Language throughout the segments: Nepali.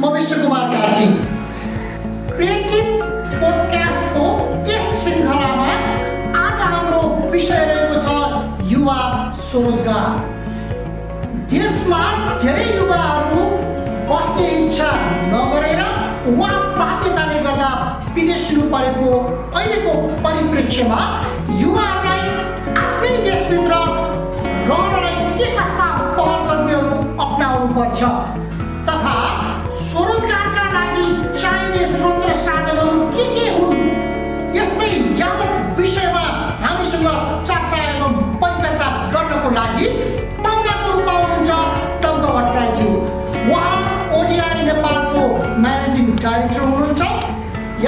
म विश्वकुमार कार्की। क्रिएटिभ पोडकास्टको यस श्रृङ्खलामा आज हाम्रो विषय रहेको छ युवा स्वरोजगार। देशमा धेरै युवाहरू बस्ने इच्छा नगरेर वा बाध्यताले गर्दा विदेश हिँड्नु परेको अहिलेको परिप्रेक्ष्यमा युवाहरूलाई आफ्नै देशभित्र रहनलाई के कस्ता पहल कदमीहरू अपनाउनु पर्छ तथा स्वरोजगारका लागि चाहिने स्रोत र साधनहरू के हुन्, यस्तै यावत विषयमा हामीसँग चर्चा एवं परिचर्चा गर्नको लागि पाहुनाको रूपमा हुनुहुन्छ टङ्क भट्टराईज्यू। उहाँ ओडिआई नेपालको म्यानेजिङ डाइरेक्टर हुनुहुन्छ,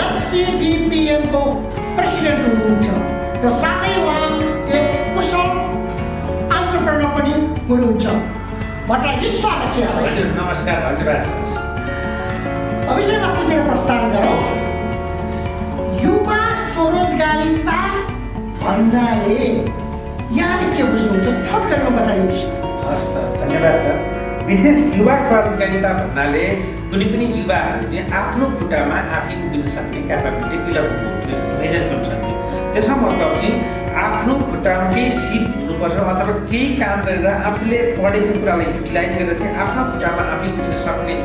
एफसिडिपिएनको प्रेसिडेन्ट हुनुहुन्छ र साथै उहाँ एक कुशल एन्टरप्रेनर पनि हुनुहुन्छ। भट्टराईजी, स्वागत छ यहाँलाई। हजुर, नमस्कार, धन्यवाद। विषयवस्तुतिर प्रस्थान गरौँ। युवा स्वरोजगारिता भन्नाले यहाँले के बुझ्नुहुन्छ, छोटकरीमा बताइदिनुहोस्। हस् त, धन्यवाद सर। विशेष युवा स्वरोजगारिता भन्नाले कुनै पनि युवाहरूले आफ्नो खुट्टामा आफै उभिन सक्ने क्यापाबिलिटी डेभलप मेजर गर्न सक्ने। त्यसमा मतलब कि आफ्नो खुट्टामा केही सिप हुनुपर्छ अथवा केही काम गरेर आफूले पढेको कुरालाई युटिलाइज गरेर चाहिँ आफ्नो खुट्टामा आफै उभिन सक्ने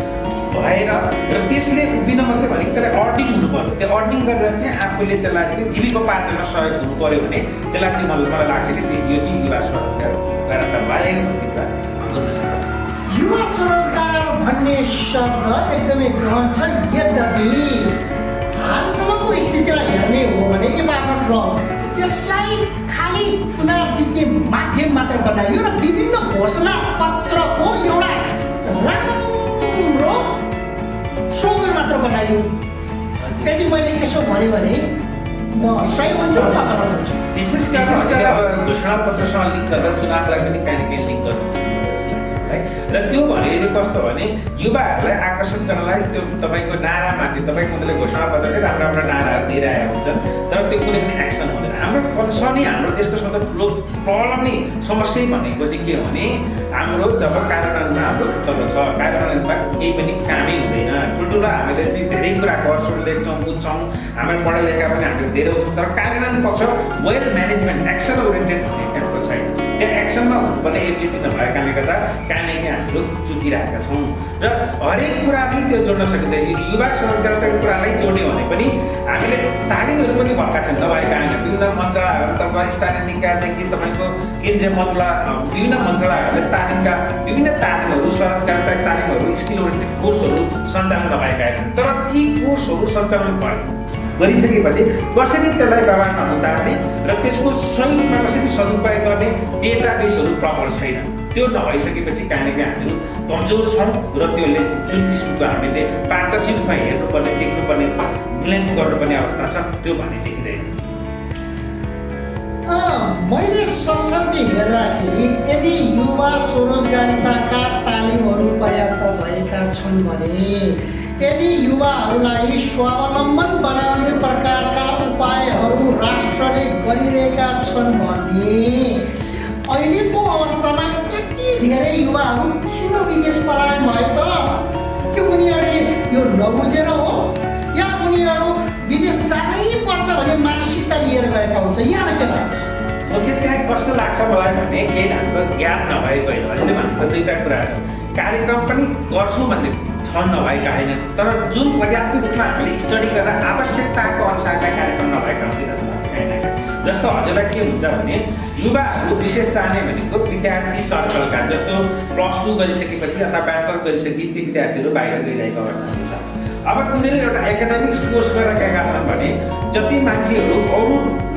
भएर र त्यसले उभिन मात्रै भनेको त्यसलाई अर्निङ हुनु पर्यो। त्यो अर्निङ गरेर चाहिँ आफूले त्यसलाई चाहिँ जीविकोपार्जनमा सहयोग हुनु पर्यो भने त्यसलाई चाहिँ मलाई लाग्छ कि यो चाहिँ युवा स्वरोजगारिता बाहेक भन्ने कुरा गर्न सक्छ। युवा स्वरोजगार भन्ने शब्द एकदमै गहन छ। यद्यपि हालसम्मको स्थितिलाई हेर्ने हो भने यसलाई खालि चुनाव जित्ने माध्यम मात्र बनाइयो र विभिन्न घोषणा पत्रको एउटा राम्रो स्लोगन मात्र बनाइयो। यदि मैले यसो भने म सही हुन्छ वा गलत हुन्छ? विशेष गरेर अब घोषणा पत्रसँग लिङ्क गरेर चुनावलाई पनि काहीँ न काहीँ लिङ्क गर्नु है। र त्यो भनेको कस्तो भने युवाहरूलाई आकर्षण गर्नलाई त्यो तपाईँको नारामाथि तपाईँको उनीहरूले घोषणा पत्रले राम्रो राम्रो नाराहरू दिइरहेका हुन्छन्, तर त्यो कुनै पनि एक्सन हुँदैन। हाम्रो कन्सर्न हाम्रो देशको सबभन्दा ठुलो प्रब्लम नै समस्या भनेको चाहिँ के हो भने हाम्रो जब कार्यान्वयनमा हाम्रो खुट्टा छ, कार्यान्वयनमा केही पनि कामै हुँदैन। ठुल्ठुलो हामीले चाहिँ धेरै कुरा गर्छौँ, लेख्छौँ, बुझ्छौँ, हाम्रो पढा लेखा पनि हामीले धेरै छौँ, तर कार्यान्वयन पक्ष वेल म्यानेजमेन्ट एक्सन ओरिएन्टेड भन्ने खालको छैन। त्यो एक्सनमा हुनुपर्ने एबिलिटी नभएकाले गर्दा कहीँ हाम्रो चुकिरहेका छौँ र हरेक कुरा पनि त्यो जोड्न सकिँदैन। युवा स्वरोजगारको कुरालाई जोड्यो भने पनि हामीले तालिमहरू पनि भएका छन् नभएका होइन। विभिन्न मन्त्रालयहरू तपाईँ स्थानीय निकायदेखि तपाईँको केन्द्रीय विभिन्न मन्त्रालयहरूले तालिमका विभिन्न तालिमहरू स्वरोजगारका तालिमहरू स्किल ओरिएन्टेड कोर्सहरू सञ्चालन नभएका छन्। तर ती कोर्सहरू सञ्चालन गरिसकेपछि कसरी त्यसलाई व्यवहारमा उतार्ने र त्यसको सही रूपमा कसरी सदुपयोग गर्ने डेटाबेसहरू प्रपर छैन। त्यो नभइसकेपछि कहीँ न कहीँ हामीहरू कमजोर छौँ र त्यसले जुन किसिमको हामीले पारदर्शी रूपमा हेर्नुपर्ने, देख्नुपर्ने, मूल्याङ्कन गर्नुपर्ने अवस्था छ त्यो भन्ने देखिँदैन। मैले सरसर्ती हेर्दाखेरि यदि युवा स्वरोजगारिताका तालिमहरू पर्याप्त भएका छन् भने, यदि युवाहरूलाई स्वावलम्बन बनाउने प्रकारका उपायहरू राष्ट्रले गरिरहेका छन् भने अहिलेको अवस्थामा यति धेरै युवाहरू किन विदेश पलायन भए त? के उनीहरूले यो नबुझेर हो या उनीहरू विदेश जानै पर्छ भन्ने मानसिकता लिएर गएका हुन्छ? यहाँलाई के लाग्छ? त्यहाँ कस्तो लाग्छ मलाई भने केही हाम्रो ज्ञान नभएको होइन। अहिले भनेको दुईवटा कुरा छ। कार्यक्रम पनि गर्छु भन्ने छन् नभएका होइन, तर जुन पर्याप्त रूपमा हामीले स्टडी गरेर आवश्यकताको अनुसारका कार्यक्रम नभएका हुन्छ जस्तो लाग्छ कहीँ न कहीँ। जस्तो हजुरलाई के हुन्छ भने युवाहरू विशेष चाहने भनेको विद्यार्थी सर्कलका, जस्तो +2 गरिसकेपछि अथवा ब्याचलर गरिसकेपछि ती विद्यार्थीहरू बाहिर गइरहेको अवस्था हुन्छ। अब तिनीहरू एउटा एकाडेमिक कोर्स गरेर गएका छन् भने जति मान्छेहरू अरू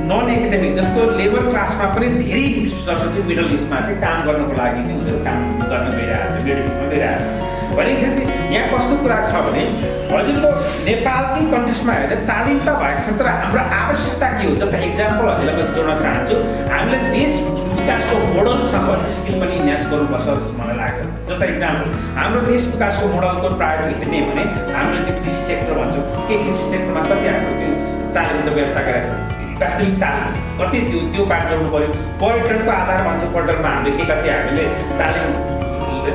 नन एकाडेमिक जस्तो लेबर क्लासमा पनि धेरै जस्तो चाहिँ मिडल इस्टमा चाहिँ काम गर्नको लागि चाहिँ उनीहरू काम गर्न गइरहेको छ, मिडल इस्टमा गइरहेको छ। भनेपछि यहाँ कस्तो कुरा छ भने हजुरको नेपालकै कन्ट्रिजमा हेर्ने तालिम त भएको छ, तर हाम्रो आवश्यकता के हो? जस्तो इक्जाम्पल हजुरलाई म जोड्न चाहन्छु। हामीले देश विकासको मोडलसँग स्किल पनि म्याच गर्नुपर्छ जस्तो मलाई लाग्छ। जस्तो इक्जाम्पल हाम्रो देश विकासको मोडलको प्रायोरिटी हेर्ने भने हामीले त्यो कृषि सेक्टर भन्छौँ। के कृषि सेक्टरमा कति हाम्रो त्यो तालिमको व्यवस्था गरेको छ? प्राथमिक तालिम कति त्यो बाटो जोड्नु पऱ्यो। पर्यटनको आधार भन्छ, पर्यटनमा हामीले के कति हामीले तालिम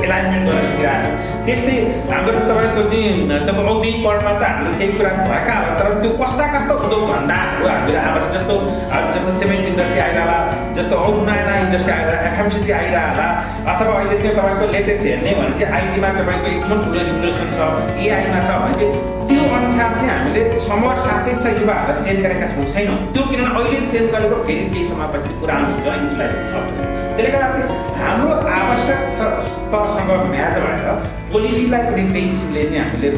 एलाइनमेन्ट गर्न सकिरहेको छ। त्यस्तै हाम्रो तपाईँको चाहिँ तपाईँ औद्योगिक पढमा त हामीले केही कुरा भएका होला, तर त्यो कस्ता उद्योग धन्दाहरू हामीले आवास जस्तो सिमेन्ट इन्डस्ट्री आइरहला, जस्तो अरू नयाँ नयाँ इन्डस्ट्री आइरहला, एफएमसिजी आइरहला, अथवा अहिले त्यो तपाईँको लेटेस्ट हेर्ने भने चाहिँ आइटीमा तपाईँको एकदम ठुलो रिभोल्युसन छ, एआईमा छ भने चाहिँ त्यो अनुसार चाहिँ हामीले समूह सापेक्ष युवाहरूलाई ट्रेन गरेका छैनौँ। त्यो किनभने अहिले ट्रेन गरेको फेरि केही समयपछि पुरानो हुन्छ, युटिलाइज सक्दैन। त्यसले गर्दा हाम्रो आवश्यकतासँग म्याच भएर पोलिसीलाई पनि त्यही किसिमले चाहिँ हामीले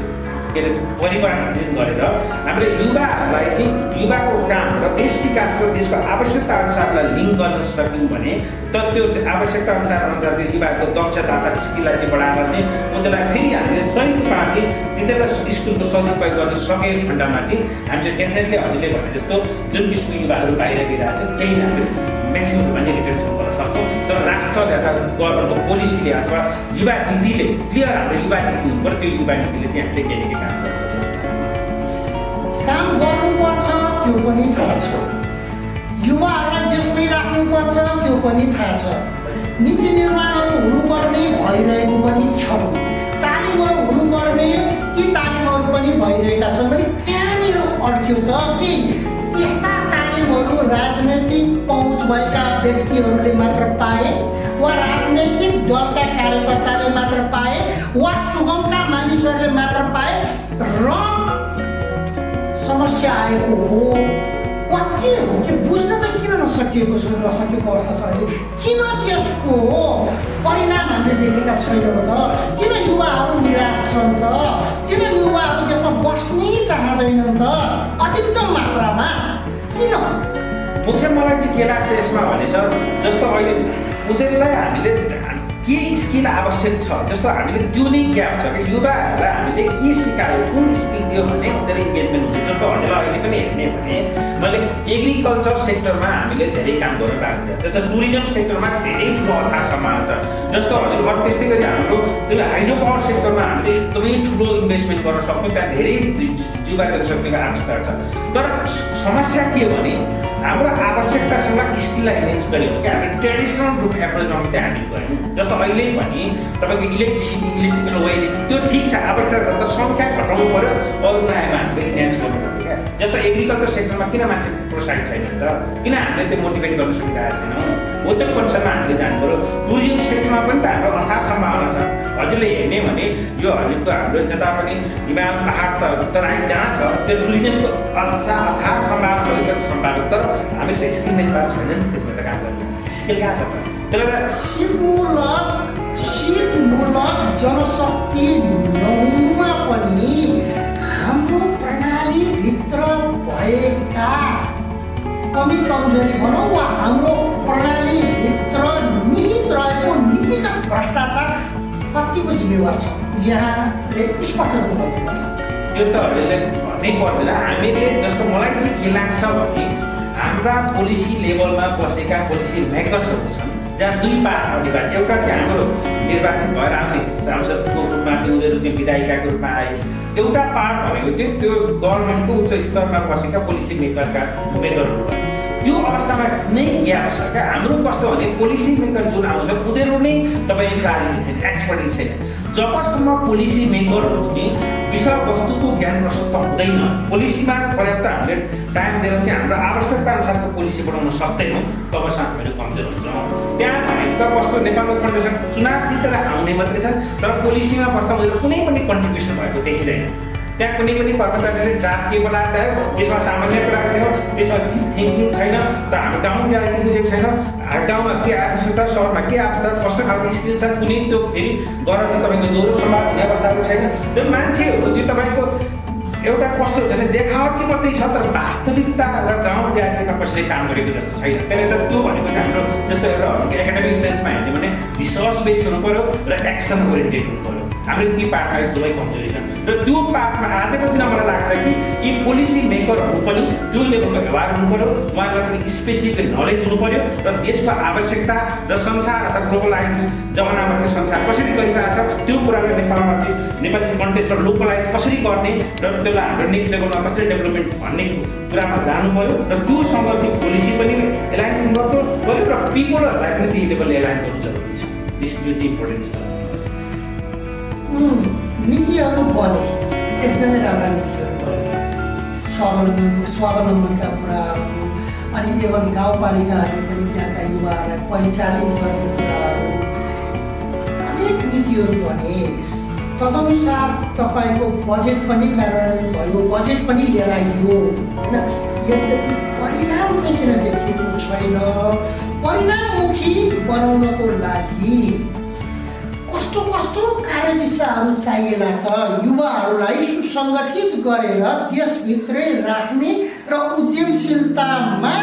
के अरे परिवर्तन गरेर हामीले युवाहरूलाई चाहिँ युवाको काम र देश विकास र देशको आवश्यकता अनुसारलाई लिङ्क गर्न सक्यौँ भने त त्यो आवश्यकता अनुसार त्यो युवाको दक्षता स्किललाई चाहिँ बढाएर चाहिँ उनीहरूलाई फेरि हामीले सही रूपमा चाहिँ तिनीहरूलाई स्कुलको सदुपयोग गर्न सकेको खण्डमा चाहिँ हामीले डेफिनेटली हजुरले भने जस्तो जुन किसिमको युवाहरू बाहिर गइरहेको छ त्यही हामीले म्याक्सिमम रूपमा चाहिँ रिटेन्सन गर्न सक्छौँ। तर राष्ट्रले अथवा गभर्मेन्टको पोलिसीले अथवा युवा नीतिले क्लियर हाम्रो युवा नीति हुनुपर्छ, त्यो युवा नीतिले चाहिँ हामीले के काम गर्नुपर्छ त्यो पनि थाहा छ, युवाहरूलाई देशमै राख्नुपर्छ त्यो पनि थाहा छ, नीति निर्माणहरू हुनुपर्ने भइरहेको पनि छ, तालिमहरू हुनुपर्ने ती तालिमहरू पनि भइरहेका छन् भने कहाँनिर अड्क्यो त? कि यस्ता तालिमहरू राजनैतिक पहुँच भएका व्यक्तिहरूले मात्र पाए वा राजनैतिक दलका कार्यकर्ताले मात्र पाए वा सुगमका मानिसहरूले मात्र पाए र समस्या आएको हो वा के हो कि बुझ्न चाहिँ किन नसकिएको अर्थ छ? अहिले किन त्यसको परिणाम हामीले देखेका छैनौँ त? किन युवाहरू निराश छन् त? किन युवाहरू त्यसमा बस्नै चाहँदैनन् त अधिकतम मात्रामा? किन? मुख्य मलाई चाहिँ के लाग्छ यसमा भने सर, जस्तो अहिले उनीहरूलाई हामीले के स्किल आवश्यक छ, जस्तो हामीले त्यो नै ग्याप छ कि युवाहरूलाई हामीले के सिकायो, कुन स्किल दियो भने उनीहरू इन्गेजमेन्ट हुन्छ। जस्तो हजुरलाई अहिले पनि हेर्ने भने मैले एग्रिकल्चर सेक्टरमा हामीले धेरै काम गरेर राख्छ, जस्तो टुरिज्म सेक्टरमा धेरै ठुलो अथाह सम्भावना छ। जस्तो हजुर अरू त्यस्तै गरी हाम्रो त्यो हाइड्रो पावर सेक्टरमा हामीले एकदमै ठुलो इन्भेस्टमेन्ट गर्न सक्छौँ, त्यहाँ धेरै युवा जनशक्तिको आवश्यकता छ। तर समस्या के हो भने हाम्रो आवश्यकतासँग स्किललाई इन्हेन्स गरियो कि हामीले ट्रेडिसनल रूप एप्रोचमा मात्रै हामी गयौँ। जस्तो अहिले पनि तपाईँको इलेक्ट्रिसिटी, इलेक्ट्रिकल वायरिङ त्यो ठिक छ, आवश्यकता त सङ्ख्या घटाउनु पऱ्यो, अरू नयाँमा हामीले इन्हेन्स गर्नु पऱ्यो क्या। जस्तो एग्रिकल्चर सेक्टरमा किन मान्छे प्रोत्साहित छैन त? किन हामीले त्यो मोटिभेट गर्न सकिरहेको छैनौँ? हो त्यो कन्सर्नमा हामीले जानु पऱ्यो। टुरिज्म सेक्टरमा पनि त हाम्रो अथाह सम्भावना छ। हजुरले हेर्ने भने यो हजुरको हाम्रो जता पनि हिमाल पहाड त तराई जहाँ छ त्यो टुरिज्मको अथाह सम्भावना भएको सम्भावना, तर हामी चाहिँ स्किल नै पाएको छैन नि त्यसमा त काम गर्ने स्किल कहाँ छ त? त्यसले गर्दा सिपमूलक जनशक्ति नहुनुमा पनि हाम्रो प्रणालीभित्र भएका कमी कमजोरी भनौँ वा हाम्रो प्रणालीभित्र निहित रहेको नीतिगत भ्रष्टाचार कतिको जिम्मेवार छ यहाँले स्पष्ट रूपमा देख्नु? त्यो तहरूले भन्नै पर्दैन। हामीले जस्तो मलाई चाहिँ के लाग्छ भने हाम्रा पोलिसी लेभलमा बसेका पोलिसी मेकर्सहरू छन् जहाँ दुई पार्ट अनिवार्य। एउटा चाहिँ हाम्रो निर्वाचित भएर आउने सांसदको रूपमा चाहिँ उनीहरू चाहिँ विधायिकाको रूपमा आए, एउटा पार्ट भनेको चाहिँ त्यो गभर्मेन्टको उच्च स्तरमा बसेका पोलिसी मेकरहरू भयो। त्यो अवस्थामा नै ग्याप छ क्या। हाम्रो कस्तो भने पोलिसी मेकर जुन आउँछ उनीहरू नै तपाईँको क्लारिटी छैन, एक्सपर्टिज छैन। जबसम्म पोलिसी मेकरहरू चाहिँ विषयवस्तुको ज्ञान प्रशस्त हुँदैन, पोलिसीमा पर्याप्त हामीले टाइम दिएर चाहिँ हाम्रो आवश्यकता अनुसारको पोलिसी बनाउन सक्दैनौँ, तबसम्म हामीहरू कमजोर हुन्छौँ। त्यहाँ भनेको त कस्तो नेपालको कन्डिसन चुनाव जितेर आउने मात्रै छन्, तर पोलिसीमा बस्दा उनीहरू कुनै पनि कन्ट्रिब्युसन भएको देखिँदैन। त्यहाँ कुनै पनि कर्मचारीले ड्राफ्ट के बनाएको हो त्यसमा सामान्य कुरा गर्ने हो, त्यसमा थिङ्किङ छैन, त हाम्रो गाउँ रियालिटी बुझेको छैन, गाउँमा के आवश्यकता, सहरमा के आवश्यकता, कस्तो खालको स्किल छ, कुनै त्यो फेरि गरेर तपाईँको दोहोरो सम्भाव हुने अवस्थाहरू छैन। त्यो मान्छेहरू चाहिँ तपाईँको एउटा कस्तो हुन्छ भने देखावटी मात्रै छ, तर वास्तविकता र गाउँ रियालिटीमा कसैले काम गरेको जस्तो छैन। त्यसले त त्यो भनेको हाम्रो जस्तो एउटा एकाडेमिक सेन्समा हेर्ने भने रिसर्च बेस हुनु पऱ्यो र एक्सन ओरिएन्टेड हुनु पऱ्यो। हाम्रो ती पार्टमा एकदमै कमजोरी छ र त्यो पार्टमा आजको दिन मलाई लाग्छ कि यी पोलिसी मेकरहरू पनि त्यो लेभलको व्यवहार हुनु पऱ्यो, उहाँहरूलाई पनि स्पेसिफिक नलेज हुनु पऱ्यो र देशको आवश्यकता र संसार अथवा ग्लोबलाइज जमानामा चाहिँ संसार कसरी गरिरहेको छ त्यो कुरालाई नेपालमा चाहिँ नेपाली कन्टेक्स्ट र लोकलाइज कसरी गर्ने र त्यसलाई हाम्रो नेक्स्ट लेभलमा कसरी डेभलपमेन्ट भन्ने कुरामा जानु पऱ्यो र त्योसँग चाहिँ पोलिसी पनि एलाइन गर्नु पऱ्यो र पिपलहरूलाई पनि त्यही लेभलले एलाइन गर्नु जरुरी छ। दिस इज भेरी इम्पोर्टेन्ट छ। नीतिहरू बने, एकदमै राम्रा नीतिहरू बने, स्वावलम्बनका कुराहरू, अनि एवं गाउँपालिकाहरूले पनि त्यहाँका युवाहरूलाई परिचालित गर्ने कुराहरू, अनेक नीतिहरू बने। तदनुसार तपाईँको बजेट पनि कार्यान्वयन भयो, बजेट पनि लिएर आइयो होइन। यद्यपि परिणाम चाहिँ किन देखिएको छैन? परिणाममुखी बनाउनको लागि कस्तो कस्तो कार्यदिशाहरू चाहिएला त? युवाहरूलाई सुसङ्गठित गरेर देशभित्रै राख्ने र उद्यमशीलतामा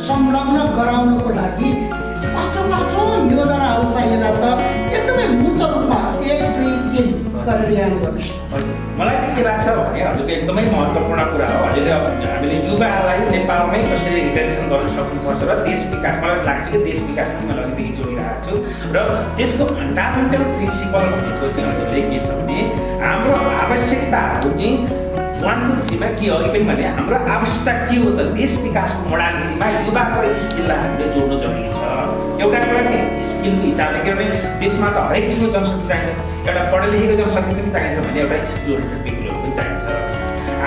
संलग्न गराउनको लागि कस्तो कस्तो योजनाहरू चाहिएला त? एकदमै मूर्त रूपमा 1, 2, 3 गरेर यहाँ गर्नुहोस्। मलाई चाहिँ के लाग्छ भने हजुरको एकदमै महत्त्वपूर्ण कुरा हो। हजुरले हामीले युवालाई नेपालमै कसरी रिटेन्सन गर्न सक्नुपर्छ र देश विकास, मलाई लाग्छ कि देश विकास पनि मैले अघिदेखि जोडिरहेको छु र त्यसको फन्डामेन्टल प्रिन्सिपल भनेको चाहिँ हजुरले के छ भने हाम्रो आवश्यकताहरू चाहिँ 1, 2, 3 मा के अघि पनि भने हाम्रो आवश्यकता के हो त? देश विकासको मोडालिटीमा युवाको स्किललाई हामीले जोड्नु जरुरी छ। एउटा कुरा चाहिँ स्किलको हिसाबले, किनभने देशमा त हरेक किसिमको जनशक्ति चाहिन्छ। एउटा पढे लेखेको जनशक्ति पनि चाहिन्छ भने एउटा स्किल ओरिएन्टेड पिपुलहरू पनि चाहिन्छ।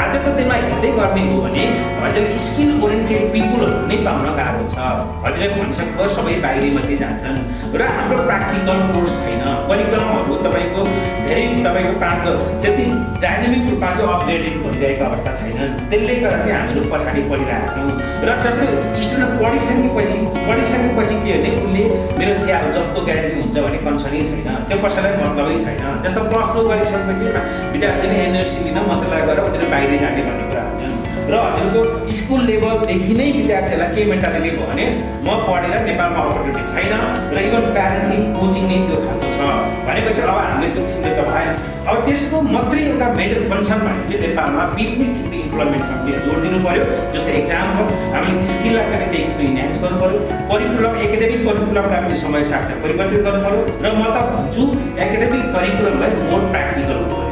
आजको दिनमा हेर्दै गर्ने हो भने हजुरले स्किल ओरिएन्टेड पिपुलहरू नै पाउन गाह्रो छ। हजुरले भनिसक्नुभयो सबै बाहिरी मात्रै जान्छन् र हाम्रो प्र्याक्टिकल कोर्स छैन। करिकुलमहरू तपाईँको धेरै तपाईँको कामको त्यति डाइनामिक रूपमा चाहिँ अपग्रेडेड भइरहेको अवस्था छैन। त्यसले गर्दा चाहिँ हामीहरू पछाडि परिरहेका छौँ र जस्तै स्टुडेन्ट पढिसकेपछि के भने उसले मेरो चाहिँ जबको ग्यारेन्टी हुन्छ भने कन्सर्नै छैन, त्यो कसैलाई मतलबै छैन। जस्तो +2 गरिसकेपछि विद्यार्थीले एनएससी लिन मतलाई गरेर उनीहरू बाहिर जाने भन्ने कुरा हुन्छन् र हजुरको स्कुल लेभलदेखि नै विद्यार्थीहरूलाई के मेन्टालिटी भयो भने म पढेर नेपालमा अपर्च्युनिटी छैन र इभन प्यारेन्टिङ कोचिङ नै त्यो खालको छ भनेपछि अब हामीले त्यो किसिमले त भएन। अब त्यसको मात्रै एउटा मेजर कन्सर्न भनेको नेपालमा विभिन्न किसिमको इम्प्लोइमेन्टमा जोड दिनु पर्यो। जस्तै एक्जाम्पल हामीले स्किललाई पनि त्यही किसिमले इन्हान्स गर्नु पर्यो। करिकुलम, एकाडेमिक करिकुलमलाई पनि समय साथमा परिवर्तित गर्नु पर्यो र म त भन्छु एकाडेमिक करिकुलमलाई मोर प्र्याक्टिकल हुनु पर्यो।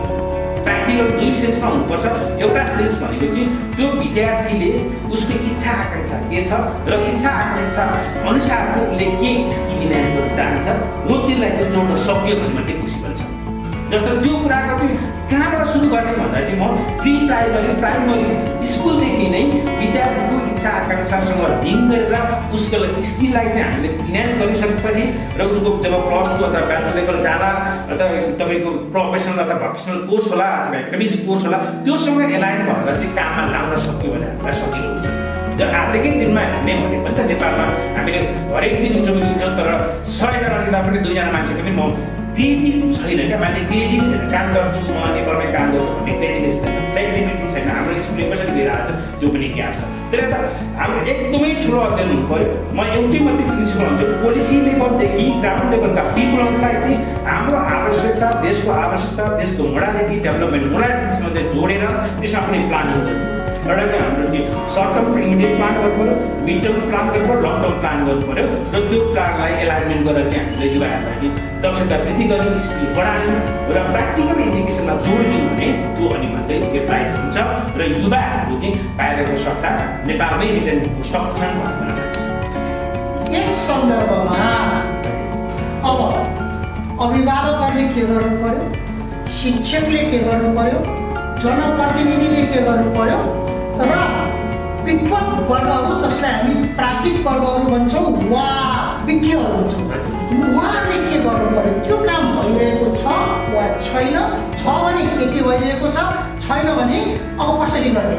प्र्याक्टिकल 2 सेन्समा हुनुपर्छ। एउटा सेन्स भनेको चाहिँ त्यो विद्यार्थीले उसको इच्छा आकाङ्क्षा के छ र इच्छा आकाङ्क्षा अनुसारको उसले के स्किल इन्हान्स गर्न चाहन्छ हो त्यसलाई चाहिँ जोड्न सक्यो भने मात्रै पोसिबल छ। जस्तो त्यो कुराको चाहिँ कहाँबाट सुरु गर्ने भन्दा चाहिँ म प्राइमरी स्कुलदेखि नै विद्यार्थीको इच्छा आकाङ्क्षासँग लिङ्क गरेर उसको स्किललाई चाहिँ हामीले इन्हान्स गरिसकेपछि र उसको जब +2 अथवा ब्याचलर लेभल जाला अथवा तपाईँको प्रोफेसनल अथवा भोकेसनल कोर्स होला अथवा एकाडेमिक कोर्स होला त्योसँग एलाइन भएर चाहिँ काममा लाउन सक्यो भने हामीलाई सजिलो हुन्छ। आजकै दिनमा हेर्ने भने पनि त नेपालमा हामीले हरेक दिन इन्टरभ्यू दिन्छौँ तर 100 जना लिँदा पनि 2 जना मान्छेको पनि म क्रिएटिभ छैन क्या, मान्छे क्रिएटिभ छैन। काम गर्छु म नेपालमै काम गर्छु भन्ने क्रिएटिभनेस छैन, फ्लेक्सिबिलिटी छैन। हाम्रो स्कुलले कसरी दिइरहेको छ त्यो पनि ग्याप छ। त्यसले गर्दा हाम्रो एकदमै ठुलो अध्ययन हुनु पऱ्यो। म एउटै मात्रै प्रिन्सिपल भन्छु, पोलिसी लेभलदेखि ग्राउन्ड लेभलका पिपुलहरूलाई चाहिँ हाम्रो आवश्यकता, देशको आवश्यकता, देशको मोडालिटी मोडालिटीसँग चाहिँ जोडेर त्यसमा पनि प्लानिङ गर्नु। एउटा चाहिँ हाम्रो चाहिँ सर्ट टर्म इमिडिएट प्लान गर्नु पऱ्यो, मिड टर्म प्लान गर्नु पऱ्यो, लङ टर्म प्लान गर्नु पऱ्यो र त्यो प्लानलाई एलाइनमेन्ट गरेर चाहिँ हामीले युवाहरूलाई चाहिँ दक्षता वृद्धि गर्नु, स्किल बढायौँ र प्र्याक्टिकल एजुकेसनलाई जोडिदियौँ भने त्यो अनि मात्रै एप्लाइड हुन्छ र युवाहरू चाहिँ बाहिरको सट्टा नेपालमै रिटर्न हुन सक्छन् भन्ने लाग्छ। यस सन्दर्भमा अब अभिभावकहरूले के गर्नु पर्यो, शिक्षकले के गर्नु पर्यो, जनप्रतिनिधिले के गर्नु पर्यो र विज्ञत वर्गहरू जसलाई हामी प्राज्ञिक वर्गहरू भन्छौँ वा विज्ञहरू भन्छौँ, उहाँहरूले के गर्नु पर्यो? त्यो काम भइरहेको छ वा छैन? छ भने के भइरहेको छ, छैन भने अब कसरी गर्ने?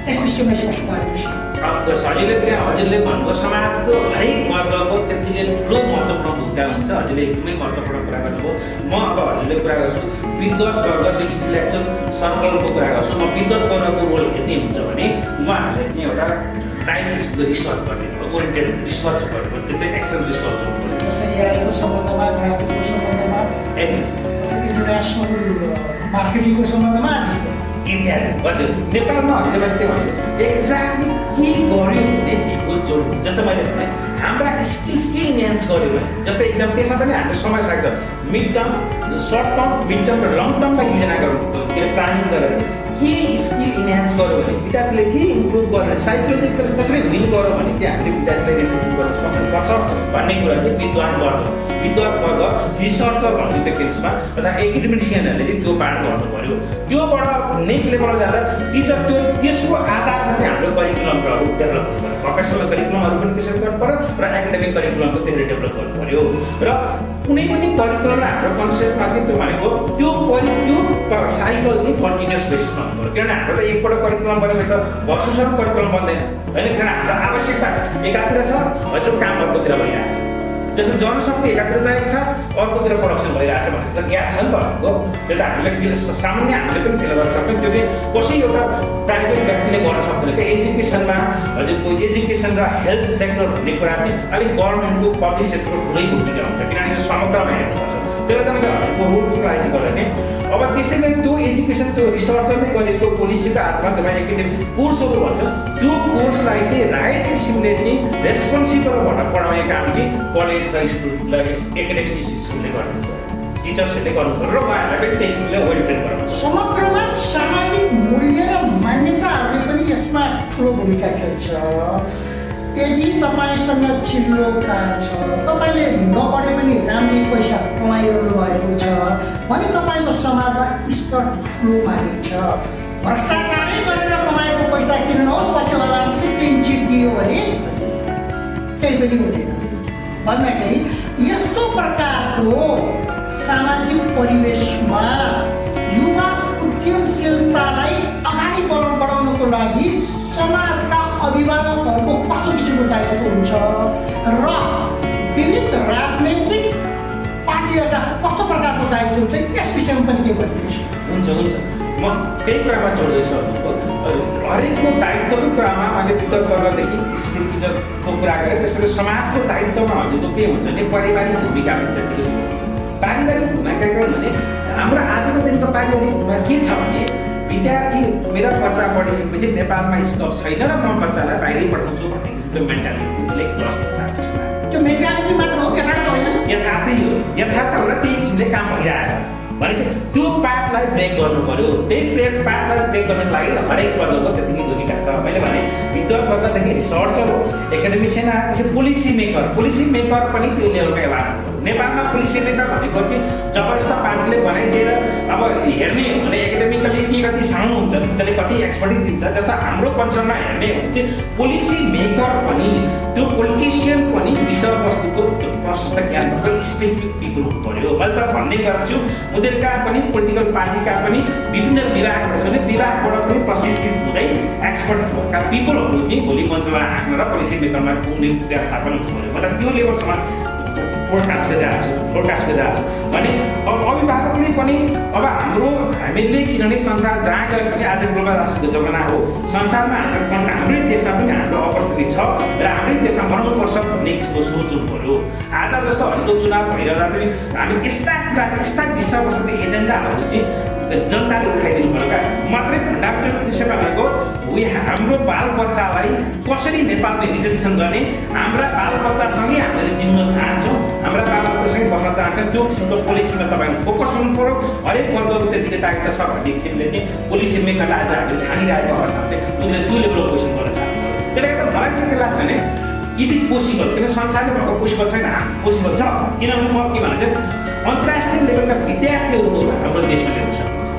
यस विषयमा स्पष्ट पारिदिनुहोस्। हजुरले त्यहाँ हजुरले भन्नुभयो समाजको हरेक वर्गको त्यतिले ठुलो महत्त्वपूर्ण भूमिका हुन्छ। हजुरले एकदमै महत्त्वपूर्ण कुरा गर्नुभयो। म अब हजुरले कुरा गर्छु विद्वत वर्ग जो इन्टेलेक्चुअल सर्कलको कुरा गर्छु। म विद्वत वर्गको रोल के हुन्छ भने उहाँहरूले चाहिँ एउटा राइट रिसर्च गर्ने ओरिएन्टेड रिसर्च गर्नु, त्यो चाहिँ एक्सन रिसर्च हुनु। जस्तै एआईको सम्बन्धमा, ग्राफिकको सम्बन्धमा, इन्टरनेसनल मार्केटिङको सम्बन्धमा इत्यादि। हजुर नेपालमा हजुरले त्यो भन्यो एक्ज्याक्टली के गर्यो भने पिपुल जोडिन्छ। जस्तो मैले भने हाम्रा स्किल्स के इन्हान्स गर्यो भने जस्तै एकदम त्यसमा पनि हामीले समय लाग्छ। Mid term, short term, mid term र लङ टर्ममा योजना गर्नु, के प्लानिङ गरेर के स्किल इन्हान्स गर्यो भने विद्यार्थीले के इम्प्रुभ गरेर साइकोलोजिकल कसरी विन गर्यो भने चाहिँ हामीले विद्यार्थीलाई इम्प्रुभ गर्न सक्नुपर्छ भन्ने कुरा चाहिँ विद्वान वर्ग विद्वान वर्ग रिसर्चर भन्ने त्यो केसमा अथवा एकाडेमिसियनहरूले चाहिँ त्यो पाठ गर्नु पर्यो। त्योबाट नेक्स्ट लेभलमा जाँदा टिचर त्यसको आधारमा चाहिँ हाम्रो करिकुलमहरू डेभलप गर्नु पर्यो। भोकेसनल करिकुलमहरू पनि त्यसरी गर्नु पर्यो र एकाडेमिक करिकुलमको त्यसरी डेभलप गर्नु पर्यो। र कुनै पनि करिकुलममा हाम्रो कन्सेप्टमा चाहिँ त्यो भनेको त्यो साइकल चाहिँ कन्टिन्युस बेसिसमा हुनु पर्यो। किनभने हाम्रो त एकपल्ट करिकुलम बनेपछि त वर्षसम्म करिकुलम बन्दैन होइन। किनभने हाम्रो आवश्यकता एकातिर छ, हजुर काम अर्कोतिर भइरहेको छ। जस्तो जनशक्ति एकातिर चाहिएको छ, अर्कोतिर प्रडक्सन भइरहेको छ भने त ग्याप छ नि तहरूको। त्यो त हामीले सामान्य हामीले पनि फिल गर्न सक्छौँ। त्यो चाहिँ कसै एउटा प्राइभेट व्यक्तिले गर्न सक्दैन। त्यो एजुकेसनमा हजुरको एजुकेसन र हेल्थ सेक्टर भन्ने कुरा चाहिँ अलिक गभर्मेन्टको पब्लिक सेक्टरको ठुलै भूमिका हुन्छ। किनभने यो समग्रमा हेर्नुपर्छ। त्यसले गर्दाहरूको रोलको लागि गर्दा चाहिँ अब त्यसै गरी त्यो एजुकेसन त्यो रिसर्चरले गरेको पोलिसीको आधारमा तपाईँ एकाडेमिक कोर्सहरू भन्छ त्यो कोर्सलाई चाहिँ राइट किसिमले चाहिँ रेस्पोन्सिबल भएर पढाउने काम चाहिँ कलेज र स्कुल एकाडेमिक इन्स्टिट्युसनले गर्नु पर्यो, टिचर्सहरूले गर्नु पर्यो र उहाँहरूलाई पनि त्यही वेल ट्रेन गर्नु पर्यो। समग्रमा सामाजिक मूल्य र मान्यताहरूले पनि यसमा ठुलो भूमिका खेल्छ। यदि तपाईँसँग चिल्लो कार छ, तपाईँले नपढे पनि राम्रै पैसा कमाइरहनु भएको छ भने तपाईँको समाजमा स्तर ठुलो मानिन्छ। भ्रष्टाचारै गरेर कमाएको पैसा किन नहोस्, पछि अदालतले क्लिन चिट दियो भने केही पनि हुँदैन। भन्दाखेरि यस्तो प्रकारको सामाजिक परिवेशमा युवा उद्यमशीलतालाई अगाडि बढाउनको लागि समाजका अभिभावकहरूको कस्तो किसिमको दायित्व हुन्छ र विविध राजनैतिक पार्टीहरूका कस्तो प्रकारको दायित्व हुन्छ, यस विषयमा पनि के गरिदिनुहोस्। हुन्छ म त्यही कुरामा जोड्दैछु। हरेकको दायित्वको कुरामा मैले वितर्क गर्दादेखि स्कुल टिचरको कुरा गरेँ। त्यसपछि समाजको दायित्वमा हजुरको के हुन्छ भने पारिवारिक भूमिका हुन्छ। पारिवारिक भूमिका के भने हाम्रो आजको दिनको पारिवारिक भूमिका के छ भने विद्यार्थी मेरा बच्चा पढिसकेपछि नेपालमा स्कोप छैन र म बच्चालाई बाहिरै पठाउँछु भन्ने किसिमको मेन्टालिटीले त्यो मेन्टालिटी मात्र हो, यथार्थ होइन। यथार्थै हो, यथार्थ होला त्यही किसिमले काम भइरहेको छ भनेको त्यो पार्टलाई ब्रेक गर्नु पर्यो। त्यही पार्टलाई ब्रेक गर्नको लागि हरेक वर्गको त्यतिकै भूमिका छ। मैले भने विद्वान वर्गदेखि रिसर्चर हो, एकाडेमिसियन आएर त्यसै पोलिसी मेकर पनि त्यो लेभलको एवार हुन्छ। नेपालमा पोलिसी मेकर भनेको चाहिँ जबरजस्त पार्टीले बनाइदिएर अब हेर्ने हो भने एकाडेमिकली के कति साउन्ड हुन्छ, त्यसले कति एक्सपर्टिज दिन्छ। जस्तो हाम्रो कन्सर्नमा हेर्ने हो भने चाहिँ पोलिसी मेकर पनि त्यो पोलिटिसियन पनि विषयवस्तुको प्रशस्त ज्ञान भएको स्पेसिफिक पिपल हुनु पर्यो। मैले त भन्ने गर्छु उनीहरूका पनि पोलिटिकल पार्टीका पनि विभिन्न विभागहरू छन्, विभागबाट पनि प्रशिक्षित हुँदै एक्सपर्ट भएका पिपलहरू चाहिँ भोलि मन्त्रीलाई हाँक्न र पोलिसी मेकरमा पुग्ने व्यवस्था पनि हुनु पर्यो। मतलब त्यो लेभलसम्म फोरकास्ट गरिरहेको छु भने अब अभिभावकले पनि अब हामीले किनभने संसार जहाँ गए पनि आज ग्लोबल राष्ट्रको जमाना हो, संसारमा हाम्रै देशमा पनि हाम्रो अपर्च्युनिटी छ र हाम्रै देशमा बनाउनुपर्छ भन्ने किसिमको सोच हुनु पर्यो। आज जस्तो हरिको चुनाव भइरहँदा चाहिँ हामी यस्ता विषयवस्तु एजेन्डाहरू चाहिँ जनताले उठाइदिनु पर्यो। क्या मात्रै फन्डामेन्टल प्रिन्सिपल भनेको हाम्रो बाल बच्चालाई कसरी नेपालले रिटेन्सन गर्ने, हाम्रा बाल बच्चासँगै हामीले जिउन चाहन्छौँ, हाम्रा बाल बच्चासँगै बस्न चाहन्छौँ, त्यो किसिमको पोलिसीमा तपाईँको फोकस हुनु पर्यो। हरेक वर्गको त्यतिकै दायित्व छ भन्ने किसिमले चाहिँ पोलिसी मेकरलाई आज हामीले छानिरहेको अवस्था चाहिँ उनीहरूले त्यो लेभलको क्वेसन गर्न चाहनु पर्यो। त्यसले गर्दा मलाई चाहिँ के लाग्छ भने इट इज पोसिबल, किन संसारले भएको पोसिबल छैन, पोसिबल छ। किनभने म के भने चाहिँ अन्तर्राष्ट्रिय लेभलका विद्यार्थीहरू हाम्रो देशमा ल्याउन सकिन्छ।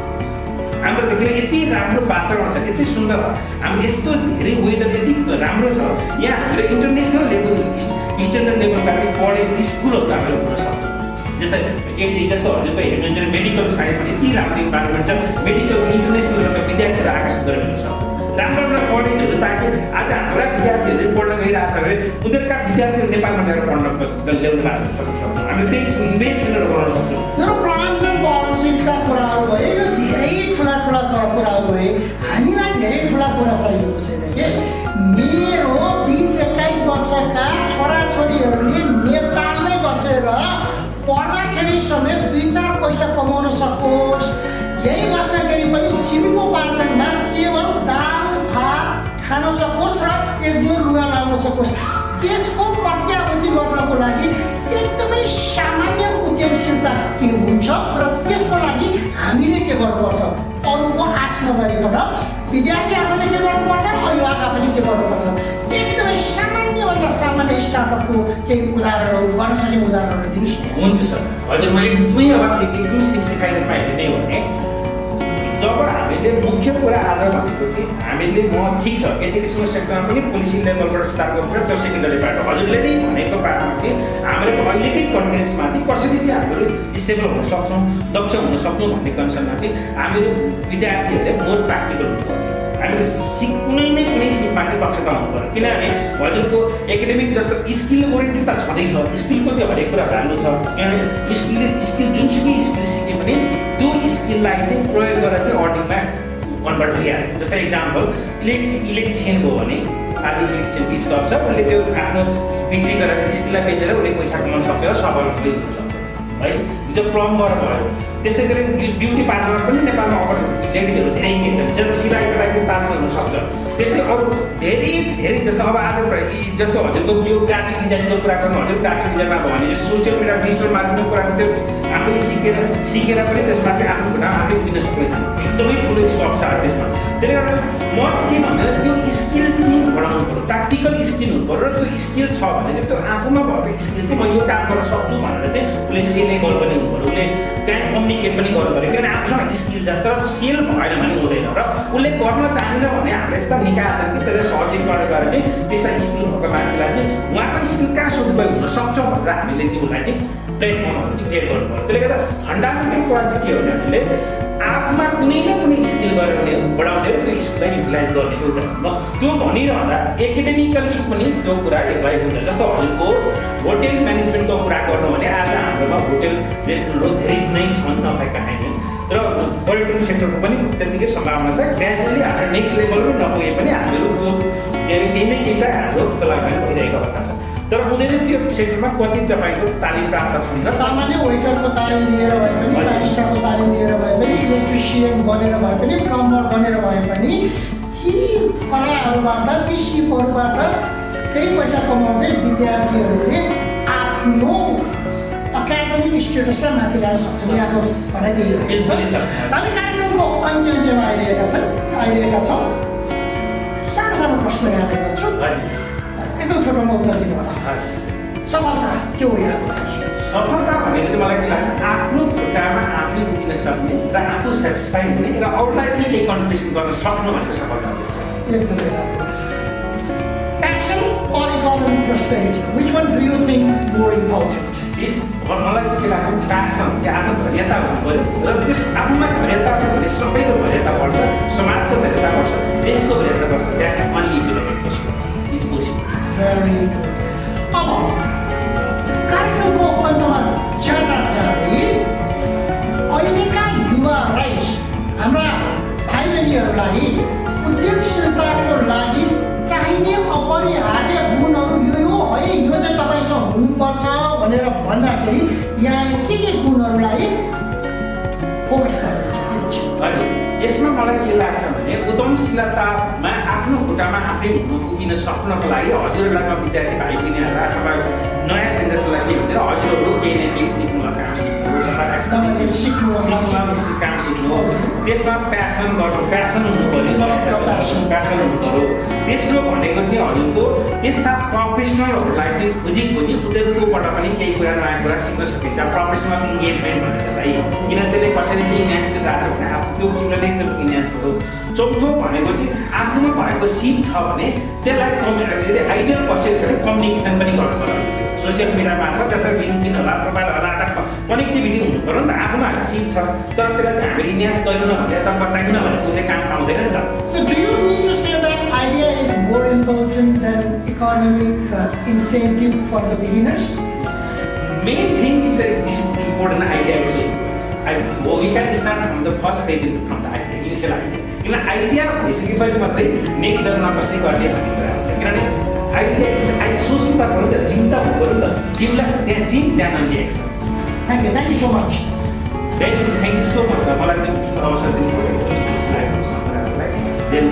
हाम्रोदेखि यति राम्रो वातावरण छ, यति सुन्दर, हाम्रो यस्तो धेरै वेदर यति राम्रो छ, यहाँ हामीले इन्टरनेसनल लेभल स्ट्यान्डर्ड लेभलका चाहिँ पढेको स्कुलहरू हामीले हुन सक्छौँ। जस्तो हजुरको हेर्नुहुन्छ मेडिकल साइन्समा यति राम्रो इन्भाइरोमेन्ट छ, मेडिकल इन्टरनेसनल लेभलका विद्यार्थीहरू आकर्षित गरेर हुन सक्छौँ। राम्रो कलेजहरू ताकि आज हाम्रा विद्यार्थीहरू पढ्न गइरहेको छ भने उनीहरूका विद्यार्थीहरू नेपालमा ल्याएर पढ्न ल्याउनु भएको सक्छौँ। हामीले त्यही इन्भेस्टमेन्टहरू गर्न सक्छौँ। यो प्लान्स एन्ड पोलिसिजका कुराहरू भए, यो धेरै ठुला कुराहरू भए, हामीलाई धेरै ठुला कुरा चाहिएको छैन कि मेरो 20-21 वर्षका छोराछोरीहरूले नेपालमै बसेर पढ्दाखेरि समेत 2-4 पैसा कमाउन सकोस्, यही बस्दाखेरि पनि जीविकोपार्जनमा केवल दाल भात खान सकोस् र एक जोर लुगा लाउन सकोस्, त्यसको प्रत्याभूति गर्नको लागि एकदमै सामान्य उद्यमशीलता के हुन्छ र त्यसको लागि हामीले के गर्नुपर्छ, अरूको आश नगरिकन विद्यार्थी आफूले के गर्नुपर्छ, अभिभावक पनि के गर्नुपर्छ, एकदमै सामान्यभन्दा एउटा सामान्य स्टार्टअपको केही उदाहरणहरू गर्न सक्ने उदाहरणहरू दिनुहोस् न। हुन्छ सर, हजुर मैले दुई अब एकदम सिम्प्लिफाइड पाइने हो भने जब हामीले मुख्य कुरा आज भनेको चाहिँ हामीले ठिक छ एजुकेसनल सेक्टरमा पनि पोलिसी लेभलबाट सुधार गर्नुपर्छ, त्यो सेकेन्डरी पार्ट हो। हजुरले नै भनेको पार्टमा चाहिँ हाम्रो अहिलेकै कन्टेन्समा चाहिँ कसरी चाहिँ हामीहरू स्टेबल हुन सक्छौँ, दक्ष हुन सक्छौँ भन्ने कन्सर्नमा चाहिँ हामीहरू विद्यार्थीहरूले मोर प्र्याक्टिकल हुनु पर्यो। हामीले कुनै न कुनै सिपमा चाहिँ दक्षता हुनु पर्यो, किनभने हजुरको एकाडेमिक जस्तो स्किल ओरिएन्टेड त छँदैछ, स्किलको त्यो हरेक कुरा भ्यालु छ, किनभने स्किल जुनसुकै स्किल सिके पनि त्यो स्किललाई चाहिँ प्रयोग गरेर चाहिँ अर्निङमा कन्भर्ट भइहाल्छ। जस्तै इक्जाम्पल इलेक्ट्रिसियन भयो भने आज इलेक्ट्रिसियनको स्टक छ, उसले त्यो आफ्नो बिक्री गरेर स्किललाई बेचेर उसले पैसा कमाउन सक्छ र स्वावलम्बी हुन सक्छ है। जो प्लम्बर भयो, त्यस्तै गरी ब्युटी पार्लर पनि नेपालमा अब लेडिजहरू धेरै नै छन्, जस्तो सिलाइ कटाइको तालमा हुनसक्छ। त्यस्तै अरू धेरै जस्तो अब आज जस्तो हजुरको यो ग्राफिक डिजाइनको कुरा गर्नु, हजुर ग्राफिक डिजाइनमा भयो भने सोसियल मिडिया डिजिटल मार्केटिङको कुरा त्यो आफै सिकेर पनि त्यसमा चाहिँ आफ्नो खुट्टा आफै दिन सक्ने छन्। एकदमै ठुलो स्कोप छ त्यसमा। त्यसले गर्दा म के भन्दा त्यो स्किल चाहिँ बढाउनु पऱ्यो, प्र्याक्टिकल स्किल हुनु पऱ्यो र त्यो स्किल छ भने त्यो आफूमा भएको स्किल चाहिँ म यो काम गर्न सक्छु भनेर चाहिँ उसले सेलेबल पनि हुनु पऱ्यो, उसले कहाँ कम्युनिकेट पनि गर्नु पऱ्यो। किनभने आफूसँग स्किल छ तर सेल भएन भने हुँदैन र उसले गर्न चाहेन भने हामीले यस्ता निकाय छन् कि त्यसले सर्चिङ गरेर चाहिँ त्यसलाई स्किल भएको मान्छेलाई चाहिँ उहाँको स्किल कहाँ सदुपयोग हुन सक्छ भनेर हामीले चाहिँ उसलाई चाहिँ प्लेटफर्महरू चाहिँ क्रिएट गर्नु पऱ्यो। त्यसले गर्दा फन्डामेन्टल कुरा चाहिँ के हो भने हामीले आफूमा कुनै न कुनै स्किल गरेर भने बढाउने त्यो स्किललाई युटिलाइज गर्ने एउटा त्यो भनिरहँदा एकाडेमिकली पनि त्यो कुरा एप्लाई हुन्छ। जस्तो हजुरको होटेल म्यानेजमेन्टको कुरा गर्नु भने आज हाम्रोमा होटेल रेस्टुरेन्टहरू धेरै नै छन्, नभएका होइन, तर पर्यटन सेक्टरको पनि त्यतिकै सम्भावना छ। ग्रेजुअली हाम्रो नेक्स्ट लेभलमा नपुगे पनि हामीहरू त्यो केही न केही त हाम्रो तलाबमा भइरहेको अवस्था छ। तर हुँदैन त्यो सेक्टरमा कति तपाईँको तालिम प्राप्त छैन। सामान्य वेटरको तालिम लिएर भए पनि, बारिस्टाको तालिम लिएर भए पनि, इलेक्ट्रिसियन बनेर भए पनि, प्लम्बर बनेर भए पनि ती कलाहरूबाट ती सिपहरूबाट केही पैसा कमाउँदै विद्यार्थीहरूले आफ्नो एकाडेमिक स्टेटसलाई माथि ल्याउन सक्छन्। यहाँको भनाइ त्यही हो। हामी कार्यक्रमको अन्त्यमा आइरहेका छौँ। सानो सानो प्रश्न यहाँलाई गर्छु, एकदम छोटोमा उत्तर दिनु होला। सफलता के हो यहाँको लागि? सफलता भनेको चाहिँ मलाई के लाग्छ, आफ्नो खुट्टामा आफै उभिन सक्ने र आफू सेटिस्फाइड हुने र अरूलाई पनि केही कन्ट्रिब्युसन गर्न सक्नु भनेको सफलता हो। एकदमै राम्रो। Passion or economic prosperity, which one do you think more important? मलाई चाहिँ के लाग्छ, प्यासन त्यो आफ्नो धैर्यता हुनु पऱ्यो र त्यस आफूमा धैर्यता हो भने सबैको धैर्यता बढ्छ, समाजको धैर्यता बढ्छ, देशको धैर्यता बढ्छ। That's only is possible. Very good. अब कार्यक्रमको अन्तमा जाँदा जाँदै अहिलेका युवालाई, हाम्रा भाइ बहिनीहरूलाई उद्यमशीलताको लागि चाहिने अपरिहार्य गुणहरू यो है, यो चाहिँ तपाईँसँग हुनुपर्छ भनेर भन्दाखेरि यहाँले के गुणहरूलाई फोकस गर्नुहुन्छ? हजुर, यसमा मलाई के लाग्छ भने उद्यमशीलतामा आफ्नो खुट्टामा आफै उभिन सक्नको लागि हजुरहरूलाई म विद्यार्थी भाइ बहिनीहरूलाई अथवा नयाँ जेनेरेसनलाई के भन्दैन, हजुरहरू केही न केही सिक्नु काम सिक्नु, त्यसमा प्यासन गर्नु, प्यासन हुनु पऱ्यो, प्यासन हुनु पऱ्यो। तेस्रो भनेको चाहिँ हजुरको त्यस्ता प्रोफेसनलहरूलाई चाहिँ खोजी उनीहरूकोबाट पनि केही कुरा नयाँ कुरा सिक्न सकिन्छ। प्रोफेसनल इन्गेजमेन्ट भनेकोलाई किन त्यसले कसरी चाहिँ इन्हान्स गरिरहेको छ भने त्यो किसिमले नेक्स्ट इन्हान्स गर्नु। चौथो भनेको चाहिँ आफूमा भएको सिप छ भने त्यसलाई आइडियल पर्सेन्ट छ भने कम्युनिकेसन पनि गर्नु पर्यो। सोसियल मिडिया मार्फत जस्तै लिङ्किन होला, प्रोफाइल होला, कनेक्टिभिटी हुनु पऱ्यो नि त। आफूमा सिप छ तर त्यसलाई हामीले इन्हान्स गरिन भने त बताइकिन भने उसले काम पाउँदैन नि त। So do you mean to say that idea is more important than economic incentive for the beginners? Main thing is this important idea is we can start from the first stage from the idea, initial idea. किन आइडिया भइसकेपछि मात्रै नेक्स्ट लेभलमा कसरी गर्ने भन्ने कुरा हुन्छ। किनभने आइडिया सोच्नु त पऱ्यो नि त, ड्रिम त हुनु पऱ्यो नि त। ड्रिमलाई त्यहाँ ड्रिम त्यहाँ only action. Thank you so much. Thank you so much. मलाई त्यो अवसर दिनुभयो, खुसी लागेको छ मलाई। Thank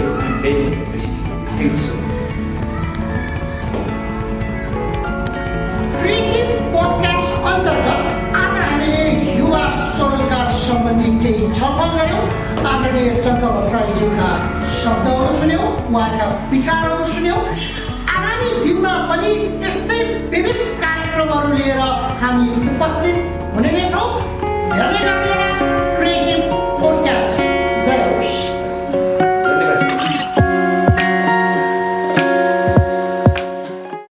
you so much. Creative podcast अन्तर्गत आज हामीले युवा स्वरोजगार सम्बन्धी केही छलफल गऱ्यौँ। आदरणीय टङ्कभद्र राईज्यूका शब्दहरू सुन्यौँ, उहाँका विचारहरू सुन्यौँ। आगामी दिनमा पनि यस्तै विविध कार्यक्रमहरू लिएर हामी उपस्थित हुने नै छौँ। हेर्दै गर्नुहोला।